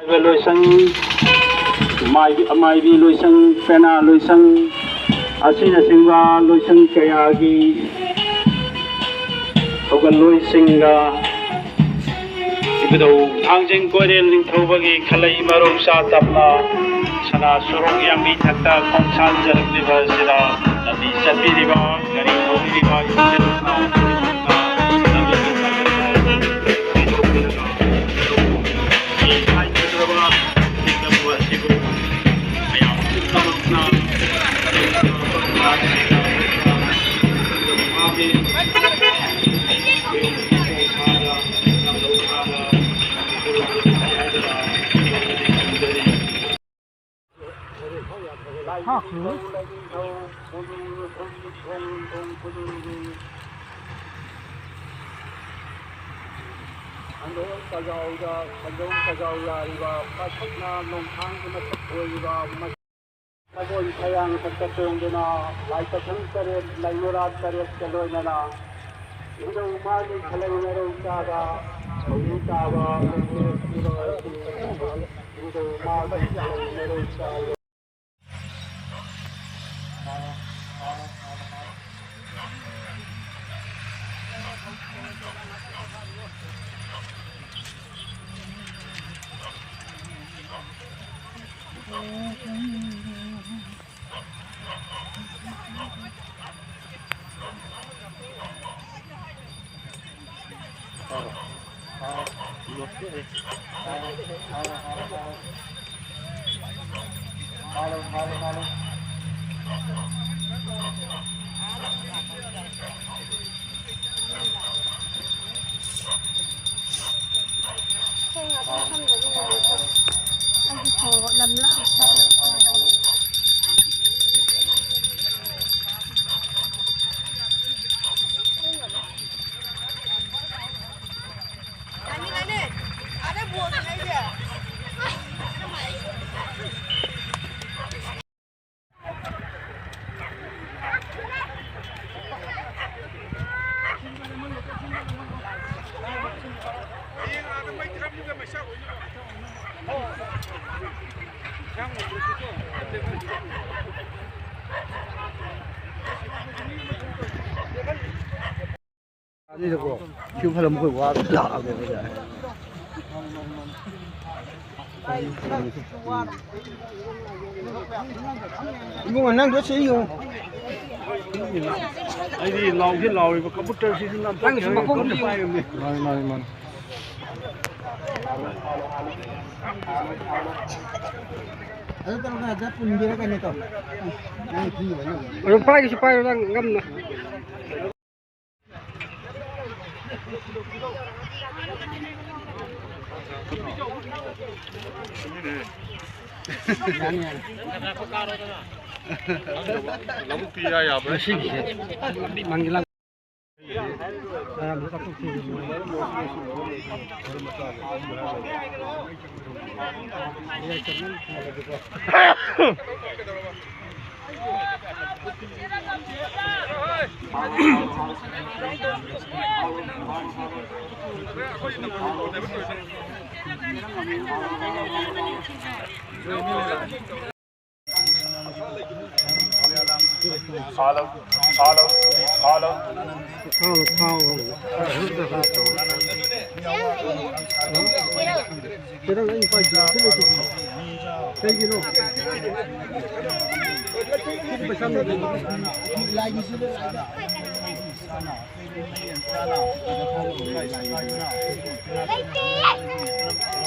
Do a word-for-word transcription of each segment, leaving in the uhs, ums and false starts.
ꯂꯣꯏꯁꯪ, ꯃꯥꯏꯕꯤ, ꯃꯥꯏꯕꯤ ꯂꯣꯏꯁꯪ, ꯄꯦꯅꯥ ꯂꯣꯏꯁꯪ ꯑꯁꯤꯅꯆꯤꯡꯕ ꯂꯣꯏꯁꯪ ꯀꯌꯥꯒꯤ ꯊꯧꯒꯜꯂꯣꯏꯁꯤꯡꯒ ꯏꯕꯨꯙꯧ ꯊꯥꯡꯖꯤꯡ ꯀꯣꯏꯔꯦꯜ ꯅꯤꯡꯊꯧꯕꯒꯤ ꯈꯂꯩ ꯃꯔꯧ ꯆꯥ ꯇꯞꯅ ꯁꯅꯥ ꯁꯨꯔꯣꯡ ꯌꯥꯝꯕꯤ ꯊꯛꯇ ꯈꯣꯡꯁꯥꯟꯖꯔꯛꯂꯤꯕ ꯑꯁꯤꯗ ꯂꯝꯕꯤ ꯆꯠꯄꯤꯔꯤꯕ ꯒꯥꯔꯤ ꯊꯧꯕꯤꯔꯤꯕ ꯏꯆꯤꯜ ꯏꯅꯥꯎ ꯈꯨꯗꯤꯡꯃꯛꯅ ꯂꯝꯕꯤ ꯍꯥꯏꯖꯗ꯭ꯔꯕ ꯂꯝꯕꯤ ꯑꯁꯤꯕꯨ ꯃꯌꯥꯝ ꯄꯨꯝꯅꯃꯛꯅ ꯈꯥꯖꯥꯎꯗ ꯈꯥꯖꯥꯎ ꯈꯥꯖꯥꯎ ꯌꯥꯔꯤꯕ ꯄꯥꯏꯈꯠꯅ ꯅꯣꯡꯊꯥꯡꯒꯤ ꯃꯊꯛ ꯑꯣꯏꯔꯤꯕ ꯁꯒꯣꯜ ꯁꯌꯥꯡ ꯈꯛꯇ ꯇꯣꯡꯗꯨꯅ ꯂꯥꯏꯄꯥꯈꯪ ꯇꯔꯦꯠ, ꯂꯥꯏꯃꯣꯔꯥ ꯇꯔꯦꯠꯀ ꯂꯣꯏꯅꯅ ꯏꯕꯨꯙꯧ ꯃꯥꯒꯤ ꯈꯂꯩ ꯃꯔꯧ ꯆꯥꯕ ꯊꯧꯔꯤ ꯇꯥꯕ ꯂꯩꯉꯣꯏ ꯐꯤꯔꯣꯜ ꯏꯕꯨꯙꯧ ꯃꯥꯒꯤ ꯈꯂꯩ ꯃꯔꯧ ꯆꯥꯕ꯫ ꯑꯅꯤꯗꯀꯣ ꯁꯤ ꯐꯂꯝ ꯑꯩꯈꯣꯏ ꯋꯥꯕ ꯂꯥꯛꯑꯒꯦ꯫ ꯏꯕꯨꯡꯉꯣ, ꯅꯪꯗꯣ ꯁꯤ ꯌꯦꯡꯉꯨ꯫ ꯑꯩꯗꯤ ꯂꯥꯎꯁꯤ ꯂꯥꯎꯔꯤꯕ ꯀꯝꯄ꯭ꯌꯨꯇꯔꯁꯤꯁꯨ ꯅꯪꯒꯤꯁꯨ ꯃꯈꯣꯡ ꯅꯝꯊꯣꯛꯀꯦ ꯍꯥꯏꯔꯒ ꯌꯦꯡꯉꯨ꯫ ꯃꯥꯅꯤ, ꯃꯥꯅꯤ, ꯃꯥꯅꯤ꯫ ꯑꯗꯨ ꯇꯧꯔꯒ ꯑꯗ ꯄꯨꯟꯕꯤꯔꯒꯅꯦ ꯇꯧ꯫ ꯅꯪ ꯊꯤꯕ ꯅꯪ꯫ ꯑꯗꯨꯝ ꯄꯥꯏꯒꯦꯁꯨ ꯄꯥꯏꯔꯣ ꯅꯪ ꯉꯝꯅ꯫ ꯂꯧꯕꯨꯛꯇꯤ ꯏꯌꯥ ꯌꯥꯕ꯭ꯔꯥ? ꯉꯁꯤꯒꯤꯁꯦ ꯂꯝꯕꯤ ꯃꯥꯡꯒꯤ ꯂꯝ-, ꯀꯩꯒꯤꯅꯣ?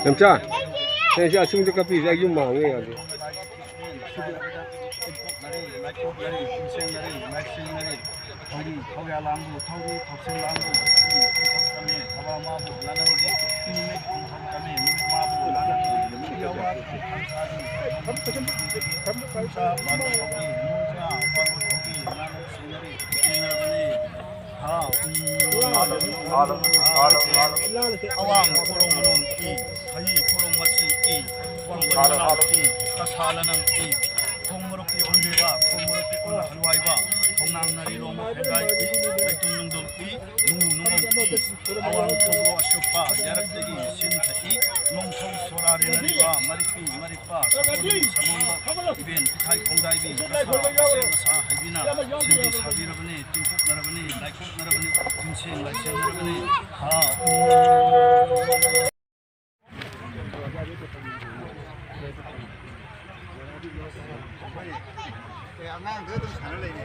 ꯌꯥꯝꯆꯥ, ꯅꯪ ꯁꯤ ꯑꯁꯤꯡꯕꯗ ꯀꯞꯄꯤꯁꯦ ꯑꯩ ꯌꯨꯝ ꯃꯥꯡꯉꯦ ꯌꯥꯗꯦ꯫ ꯊꯧꯔꯤ, ꯊꯧꯌꯥ ꯂꯥꯡꯕꯨ ꯊꯧꯔꯤ, ꯊꯧꯁꯤꯜ ꯂꯥꯡꯕꯨ ꯊꯧꯔꯤ, ꯊꯧꯔꯤ ꯊꯧ ꯀꯜꯂꯤ, ꯊꯕꯥ ꯃꯥꯕꯨ ꯂꯥꯟꯅꯔꯨꯗꯦ, ꯅꯨꯃꯤꯠ ꯊꯧ ꯀꯜꯂꯤ, ꯅꯨꯃꯤꯠ ꯃꯥꯕꯨ ꯂꯥꯟꯅꯔꯨꯗꯦ, ꯌꯥꯋꯥ ꯊꯧ ꯀꯟꯁꯥꯗꯤ, ꯅꯨꯡꯁꯥ ꯄꯥꯟꯕ ꯊꯧꯔꯤ, ꯅꯨꯡꯁꯥ ꯄꯥꯟꯕ ꯊꯧꯔꯤ, ꯉꯥꯅꯨ ꯁꯤꯅꯔꯤ, ꯁꯤꯅꯔꯕꯅꯤ꯫ ꯍꯥ, ꯎꯝ, ꯑꯋꯥꯡ ꯄꯣꯔꯣꯡ ꯃꯅꯣꯡ ꯏ, ꯍꯩ ꯄꯣꯔꯣꯡ ꯃꯆꯤ ꯏ, ꯋꯥꯡꯕꯟ ꯃꯅꯥꯎ ꯏ, ꯀꯁꯥ ꯂꯅꯪ ꯏ, ꯈꯣꯡ ꯃꯔꯨꯞꯀꯤ ꯑꯣꯟꯕꯤꯕ, ꯈꯣꯡ ꯃꯔꯨꯞꯀꯤ ꯑꯣꯟ ꯍꯜꯋꯥꯏꯕ, ꯈꯣꯡꯅꯥꯡ ꯅꯥꯔꯤꯔꯣꯝ ꯈꯦꯡꯒꯥꯏ ꯄꯤ, ꯃꯩꯇꯨꯝ ꯅꯨꯡꯗꯣꯝ ꯄꯤ, ꯅꯨꯡꯃꯨ ꯅꯨꯡꯃꯣꯝ ꯄꯤ, ꯑꯋꯥꯡ ꯈꯣꯡꯕꯣ ꯑꯁꯣꯛꯄ, ꯌꯥꯔꯛꯇꯒꯤ ꯁꯤꯟ ꯊꯛꯏ, ꯅꯣꯡꯊꯧ ꯁꯣꯔꯥꯔꯦ ꯅꯔꯤꯕ, ꯃꯔꯤꯛꯄꯤ ꯃꯔꯤꯛꯄ, ꯁꯒꯣꯜ ꯁꯒꯣꯜꯕ, ꯏꯕꯦꯟ ꯄꯤꯊꯥꯏ ꯈꯣꯡꯗꯥꯏꯕꯤ, ꯃꯁꯥ ꯃꯁꯥ ꯍꯥꯏꯕꯤꯅ, ꯁꯤꯟꯕꯤ ꯁꯥꯕꯤꯔꯕꯅꯤ, ꯇꯤꯡꯊꯣꯛꯅꯔꯕꯅꯤ, ꯂꯥꯏꯀꯣꯛꯅꯔꯕꯅꯤ, ꯆꯤꯟꯁꯦꯟ ꯂꯥꯏꯁꯦꯟꯅꯔꯕꯅꯤ, ꯍꯥ꯫ ꯑꯉꯥꯡꯗꯨ ꯑꯗꯨꯝ ꯁꯥꯟꯅ ꯂꯩꯅꯦ꯫